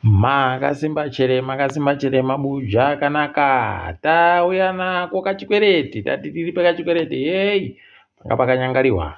Makasimba chere makasimba chere mabuja akanaka tauya nako kachikwereti tati tiripe kachikwereti heyi panga pakanyangariwa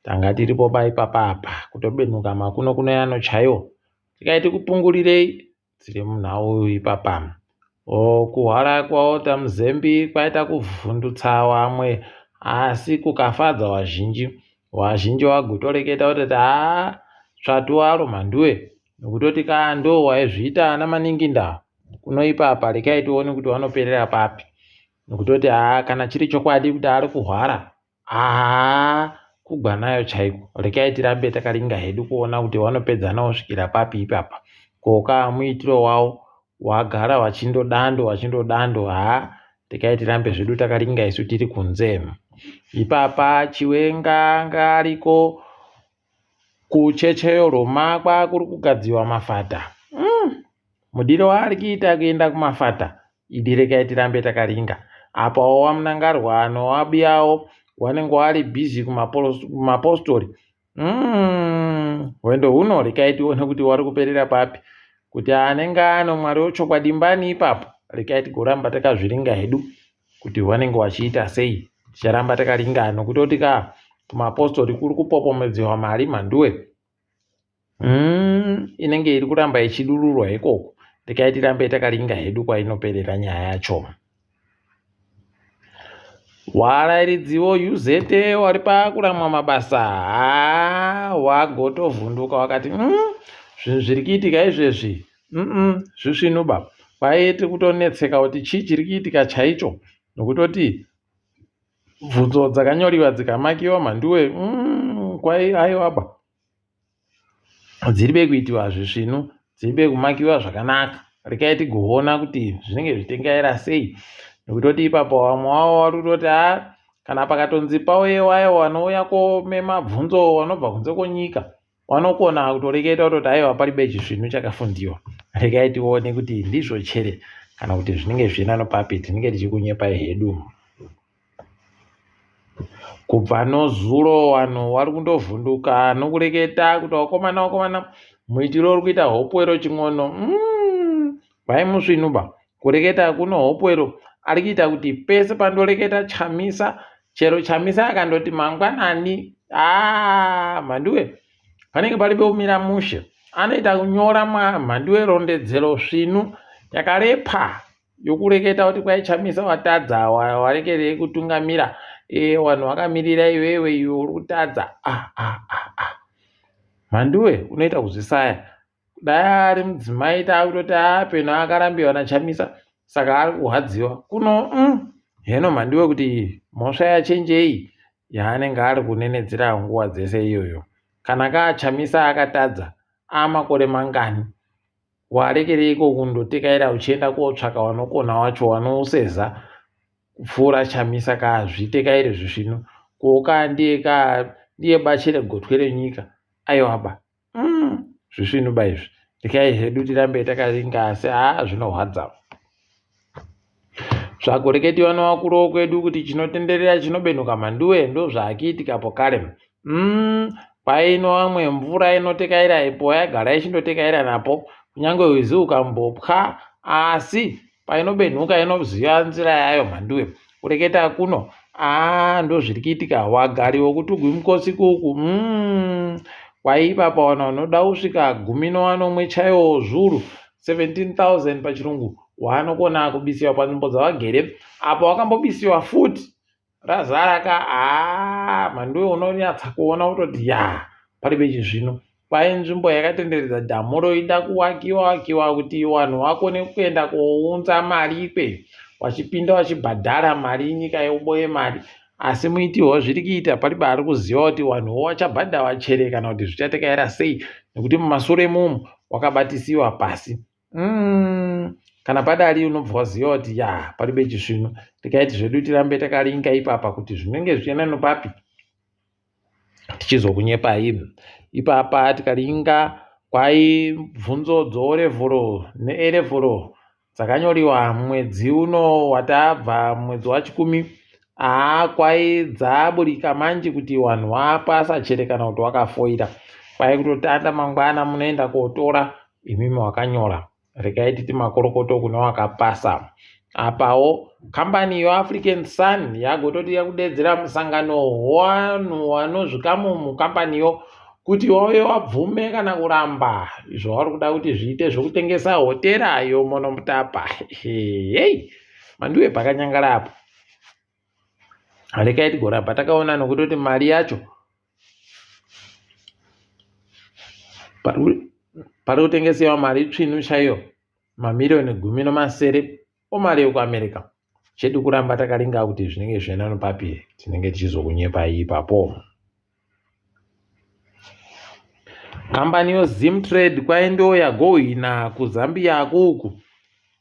tanga tiripo paipapa apa kutobenuka makuno kuno yano chaiwo tikaiti kupungurirei tiri munhau ipapa Kuhwara kwaWalter Mzembi kwaita kuvhundutsa vamwe asi kukafadza vazhinji. Vazhinji vagotoreketa kutoti haa tsvatu waro mhanduwe nokutoti kaa ndo waizviita ana maninginda kuno ipapa rekai tione kuti wanoperera papi nokutoti haa kana chiri chokwadi kuti ari kuhwara Haa kugwa nayo chaiko rekai tirambe takaringa hedu kuona kuti wanopedza nawo svikira papi ipapa ko kaa muitiro wawo wagara wachindodando wachindodando haa rekai tirambe zvedu takaringa isu tiri kunze ipapa chiwenga anga ariko kuchecheyo Roma kwakuri kugadziwa mafata mm. Mudiro waari kuita kuenda kumafata idi regai tirambe takaringa. Apawo waMnangarwa nowaBiyawo wanenge wari busy kumapostori. Mm, hwendo huno regai tione kuti wari kuperera papi. Kuti anenge ano Mwari wechokwadi mbani ipapo. Regai tigoramba takazviringa hedu kuti wanenge wachiita sei. Ticharamba takaringa nokutoti ka kumapostori kuri kupopomedziwa mari mhanduwe. Mm, inenge iri kuramba ichidururwa ikoko regai tirambe takaringa hedu kwainoperera nyaya yacho warairidziwo UZ wari pakuramwa mabasa haa wagotovhunduka wakati mm, zvinhu zviri kuitika izvezvi mm, zvisvinuba kwaiti kutonetseka kuti chii chiri kuitika chaicho nokutoti bvunzo dzakanyoriwa dzikamakiwa mhanduwe mm, kwai aiwaba dziri bekuitiwa zvisvinu dziri bekumakiwa zvakanaka rekai tigoona kuti zvinenge zvitengaira sei nekutoti ipapo vamwe wavo vari kutoti a kana pakatonzi pauye waye wanouya komema bvunzo wanobva kunze kwenyika wanokona kutoreketa kutoti aiwa paribe chisvinu chakafundiwa rekai tione kuti ndizvo chere kana kuti zvinenge zvichienda nopapi tinenge tichikunyepai hedu Kubva nozuro vanhu vari kundovhunduka nokureketa kuti vakomana vakomana muitiro uri kuita Hopewell Chin'ono mm, vaimusvinuba kureketa kuno Hopewell ari kuita kuti pese pandoreketa Chamisa chero Chamisa akandoti mangwanani aa mhanduwe panenge paripo kumira mushe anoita kunyora mhanduwe rondedzero svinu yakarepa yokureketa kuti kwai Chamisa watadza warekerei kutungamira e, vanhu vakamirira iwewe iwe uri kutadza ah, ah, ah, ah. Mhanduwe unoita kuzvisaya dai ari mudzimai taakutoti apeno akarambiwa naChamisa saka ari kurwadziwa kuno mm, heno Mhanduwe kuti mhosva yachenjei yaanenge ari kunenedzera nguva dzese iyoyo kana kaChamisa akatadza amakore mangani Warekereiko kundotekaira uchienda kotsvaka wanokona wacho wanouseza kupfuura Chamisa ka zvitekaire zvisvinu ko ka ndiye ka ndiye bache regotwe renyika aiwa ba mm, zvisvinu ba izvi rekai hedu tirambe takaringa asi haa zvinorwadza Zvagoreketiwa nevakuru vokwedu kuti chinotenderera chinobenuka mhanduwe ndozvaakiitikapo kare. Umm paino vamwe mvura inotekaira ipo yagara ichindotekaira napo kunyange rwizi ukambopwa asi painobenhuka inoziva nzira yayo mhanduwe. Kureketa kuno aa ndozviri kuitika wagari wokutugwi mukosi kuku umm kwaipa pawana unoda kusvika gumi nowanomwe chaiwo zvuru 17,000 pachirungu waanokona kubisiwa panzvimbo dzavagere apa wakambobisiwa futi razara ka haa mhanduwe unonyatsa kuona kutoti ya paribe chizvino kwai nzvimbo yakatenderedza dhamu roida kuwakiwa wakiwa kuti vanhu vakone kuenda kounza mari ikweyo vachipinda vachibhadhara mari nyika yoboye mari asi muitirwo zviri kuita paribe ari kuziva kuti vanhuwo vachabhadhara chere kana kuti zvichatekaira sei nekuti mumasure imomo wakabatisiwa pasi Mm, kana padari unobva waziva kuti ya paribe chisvinu tikaiti zvedu tirambe takaringa ipapa kuti zvinenge zvichienda nopapi tichizokunyepai ipapa tikaringa kwai bvunzo dzoorevhoro neerevhoro dzakanyoriwa mwedzi uno watabva mwedzi wachikumi haa kwai dzaburika manje kuti wanhu wapasa chere kana kuti wakafoira kwai kutotanda mangwana munoenda kotora Imimi wakanyora regai titi makorokoto kune wakapasa. Apawo kambani yoAfrican Sun yagototi yakudedzera musangano wanhu wanozvikamu mukambaniyo kuti wauye wabvume kana kuramba izvo wari kuda kuti zviite zvokutengesa hotera yoMonomutapa. Hei, mandiwe pakanyangara apo. Regai tigoramba takaona nokutoti mari yacho pari kutengesewa mari tsvinu chaiyo mamiriyoni 17 omari yekuAmerica. Chedu kuramba takaringa kuti zvinenge zvichienda nopapi tinenge tichizokunyepai ipapo. Kambani yoZimtrade kwaindiwo yagohwina kuZambia kuuku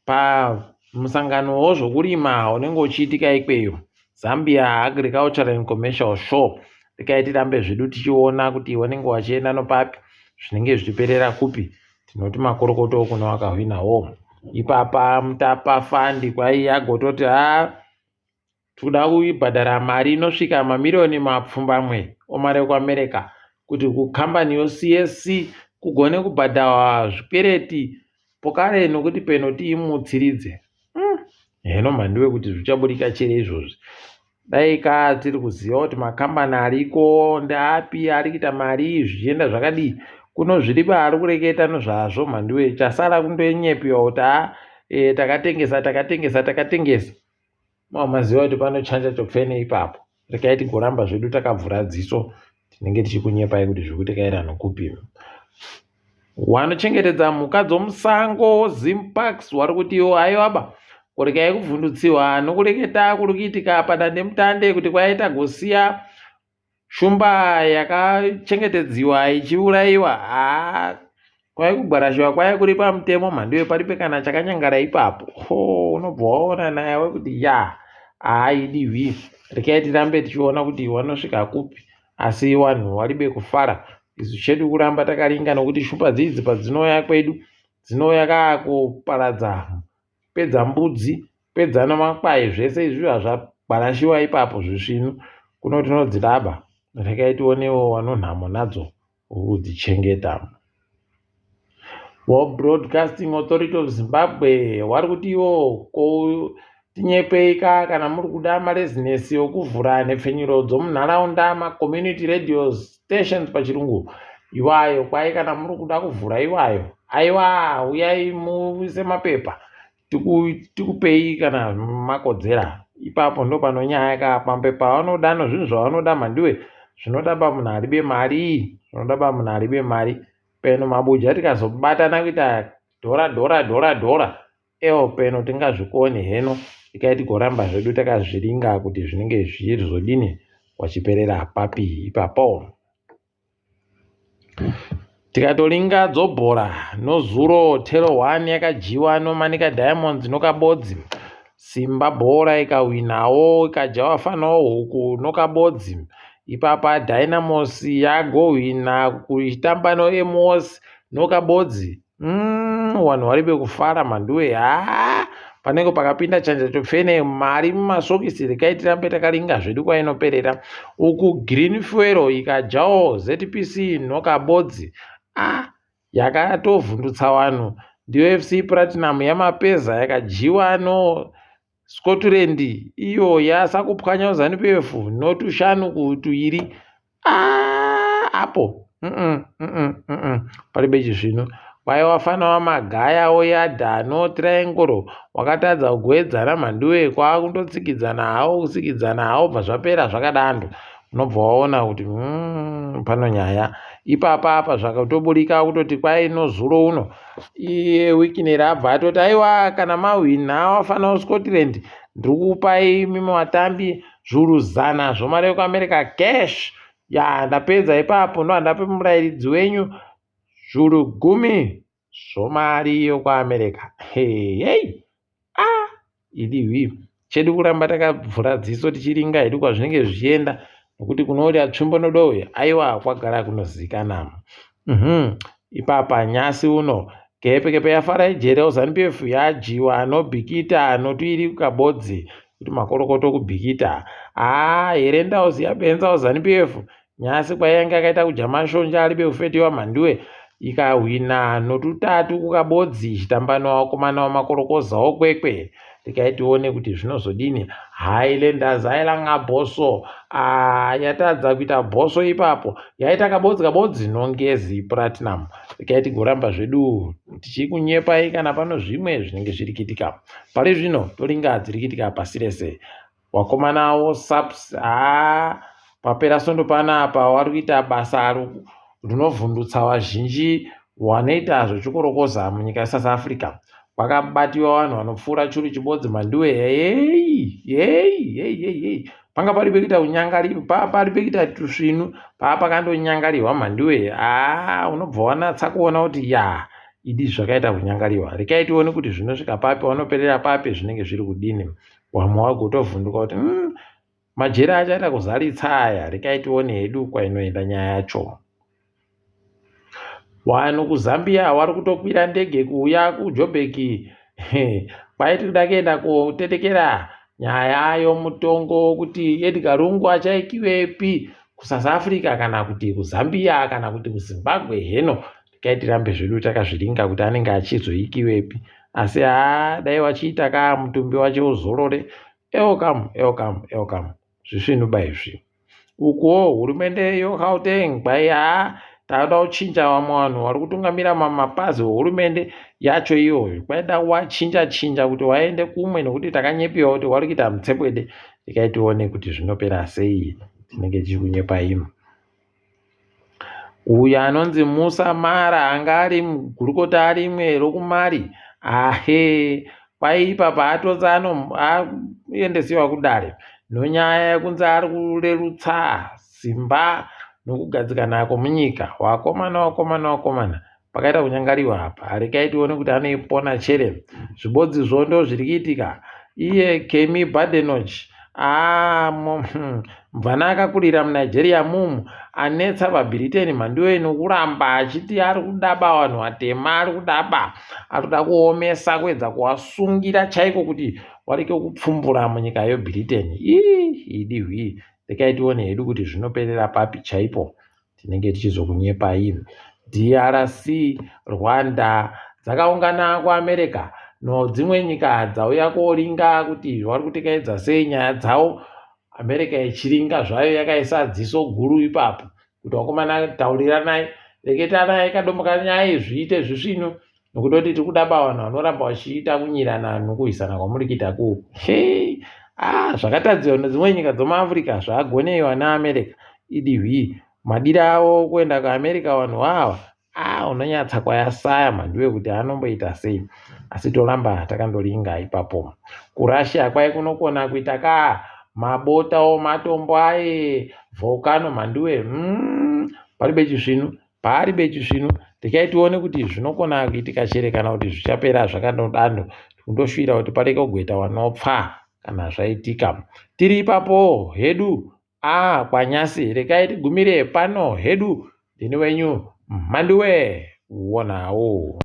pamusangano wozvokurima unenge uchiitika ikweyo. Zambia Agricultural and Commercial Show. Regai tirambe zvedu tichiona kuti wanenge wachienda nopapi zvinenge zvichiperera kupi. Tinoti makorokoto kune wakahwinawo. Ipapa Mutapa Fund kwaiya gototi haa tikuda kuibhadhara mari inosvika mamiriyoni mapfumbamwe omari ekuAmerica kuti kukambani yoCSC kugone kubhadharwa zvikwereti pokare nokuti peno tiimutsiridze. Heno mhanduwe kuti zvichaburika chere izvozvi. Dai ka tiri kuziva kuti makambani ariko ndeapi ari kuita mari zvichienda zvakadii. Kuno zviripo ari kureketa nezvazvo mhanduwe chasara kundonyepiwa kuti haa e, takatengesa takatengesa takatengesa. Maziva kuti panochanja chopfene ipapo. Regai tigoramba zvedu takavhura dziso tinenge tichikunyepai kuti zviri kutikaira nokupi. Wanochengetedza mhuka dzomusango Zimparks wari kuti iwo aiwaba kuregai kuvhundutsiwa nokureketa kuri kuitika padandemutande kuti kwaita gosiya Shumba yakachengetedziwa ichiuraiwa haa kwai kugwarashiwa kwaya kuri pamutemo mhanduwe paripe kana chakanyangara ipapo ho unobva waona naye kuti ya haaidihwi rekai tirambe tichiona kuti wanosvika kupi asi wanhu waribe kufara isu chedu kuramba takaringa nokuti shumba dzidzi padzinouya kwedu dzinouya kakuparadza pedza mbudzi pedza namakwai zvese izvi hazvagwarashiwa ipapo zvisvinu kuno tinodzidaba rekai tionewo wanonhamo nadzo kudzichengeta Broadcasting Authority of Zimbabwe wari kuti iwo ko tinyepeika kana muri kuda marezinesi okuvhura nhepfenyuro dzomunharaunda macommunity radio stations pachirungu iwayo kwai kana muri kuda kuvhura iwayo aiwa uyai muise mapepa tikupei kana makodzera ipapo ndo panonyaya ka pampepa avanoda nozvinhu zvavanoda mhandiwe zvinoda ba munhu aribe mari zvinoda ba munhu aribe mari peno mabuja tikazobatana kuita dhora dhora dhora dhora ewo peno tingazvikoni heno ikai tigoramba zvedu takazviringa kuti zvinenge zvizodini wachiperera papi ipapo Tikatoringa dzobhora nozuro Telo 1 yakadyiwa noManica Diamonds noKabodzi. Simba bhora ikahwinawo ikadya vafanawo huku noKabodzi. Ipapa Dynamos yagohwina kuchitamba noEmos noKabodzi. Vanhu varibe kufara mhanduwe haa panenge pakapinda chanja chopfene mari mumasokisi rekai tirambe takaringa zvedu kwainoperera uku green fuel ikadyawo zpc nokabodzi a ah, yakatovhundutsa vanhu ndiyo fc platinum yamapeza yakadyiwa no Scotland iyo yasakupwanya Zanu PF notushanu kutuiri ah, apo paribe chisvinu kwai wafana wamagaya woyadha no triangle wakatadza kugoedzana mhanduwe kwakundotsikitsana hawo kutsikidzana hawo bva zvapera zvakadando unobva waona kuti pano nyaya ipapa apa zvakatoburika kutoti kwai nozuro uno iye Wicknell abva atoti aiwa kana mahwina wafana kuScotland ndiri kukupai mimwe vatambi zviuru zana zvomari yekuAmerica cash ya ndapedza ipapo ndo handape murairidzi wenyu zviuru gumi zvomari yokuAmerica hei ah idi hwi chedu kuramba takavhura dziso tichiringa hedu kwazvinenge zvichienda nokuti kunouya tsvimbo nodouya aiwa kwagara kunozikana Ipapa nyasi uno kepekepe yafara ijere Zanu PF yadyiwa anobhikita anotuiri kabodzi kuti makorokoto kubhikita haa here ndauziya benza Zanu PF nyasi kwaiyanga akaita kudya mashonja aribe kufetiwa mhanduwe ikahwina notutatu kukabodzi ichitamba nevakomana vemakorokoza oKwekwe. Regai tione kuti zvinozodini. Highlanders ailanga bhoso. Ah, yatadza kuita bhoso ipapo. Yaita kabodzi kabodzi noNgezi Platinum. Regai tigoramba zvedu tichikunyepai kana pano zvimwe zvinenge zviri kuitika. Pari zvino toringa dziri kuitika pasi rese. Wakomana avo SAPS haa papera sondo panapa wari kuita basa rinovhundutsa vazhinji wanoita zvechikorokoza munyika yeSouth Africa. Kwakabatiwa vanhu vanopfuura churu chibodzi mhanduwe heyi heyi heyi heyi panga pari pekuita unyangari pari pekuita tusvinu paa pakandonyangarirwa mhanduwe haa unobva wanatsa kuona kuti ya idi zvakaita kunyangariwa rekai tione kuti zvinosvika papi wanoperera papi zvinenge zviri kudini Wamwe wagotovhunduka kuti umm majeri achaita kuzaritsa aya rekai tione hedu kwainoenda nyaya yacho. Wanhu kuZambia wari kutokwira ndege kuuya kuJoburg kwaiti kuda kuenda kotetekera nyaya yomutongo kuti Edgar Lungu achaikiwepi kuSouth Africa kana kuti kuZambia kana kuti kuZimbabwe heno Regai tirambe zvedu takazviringa kuti anenge achizoikiwepi asi haa dai wachiita kaa mutumbi wacho uzorore elcam elcam elcam zvisvinuba izvi ukuwo hurumende yoGauteng kwai haa takuda kuchinja vamwe vanhu vari kutungamira mamapazi ehurumende yacho iyoyo kwaida wachinja chinja kuti waende kumwe nekuti takanyepiwa kuti wari kuita mutsepwede regai tione kuti zvinopera sei tinenge tichikunyepa imi Uyo anonzi Musa Mara anga ari gurukota rimwe rokuMali ahe kwai ipapa atonzi aendesiwa kudare nonyaya yekunzi ari kurerutsa simba nokugadzikana kwomunyika. Wakomana wakomana wakomana pakaita kunyangariwa apa rekai tione kuti anoipona chere zvibodzizvo ndozviri kuitika iye Kemi Badenoch aa mvana akakurira muNigeria mumu anetsa vaBritain mhanduwe nokuramba achiti ari kudaba vanhu vatema ari kudaba ari kuda kuomesa kuedza kuvasungira chaiko kuti wareke kupfumbura munyika yeBritain ii idi hwii rekai tione hedu kuti zvinoperera papi chaipo tinenge tichizokunyepai. DRC, Rwanda dzakaungana kuAmerica nodzimwe nyika dzauya koringa kuti vari kutekaidza sei nyaya dzavo. America ichiringa zvayo yakaisa dziso guru ipapo kuti vakomana tauriranai, reketanai kadomboka nyaya zviite zvisvinu nokutoti tiri kuda ba vanhu vanoramba vachiita kunyirana nokuhwisana kwamuri kuita kuku hei ah zvakatadziwa nedzimwe nyika dzomuafrica zvagoneiwa neamerica idihwii madira avo kuenda kuamerica vanhu vava ah unonyatsa kwayasaya mhanduwe kuti anomboita sei asi toramba takandoringa ipapo kurussia kwai kunokona kuita ka mabota omatombo aye volcano mhanduwe paribe chisvinu Paari bechisvinu rekai tione kuti zvinokona kuitika chere kana kuti zvichapera zvakandodando kundoshuwira kuti pareke kugoita wanopfa kana zvaitika. Tiri ipapo hedu ah kwanyasi rekai tigumire pano hedu ndini wenyu Mhanduwe wonawo.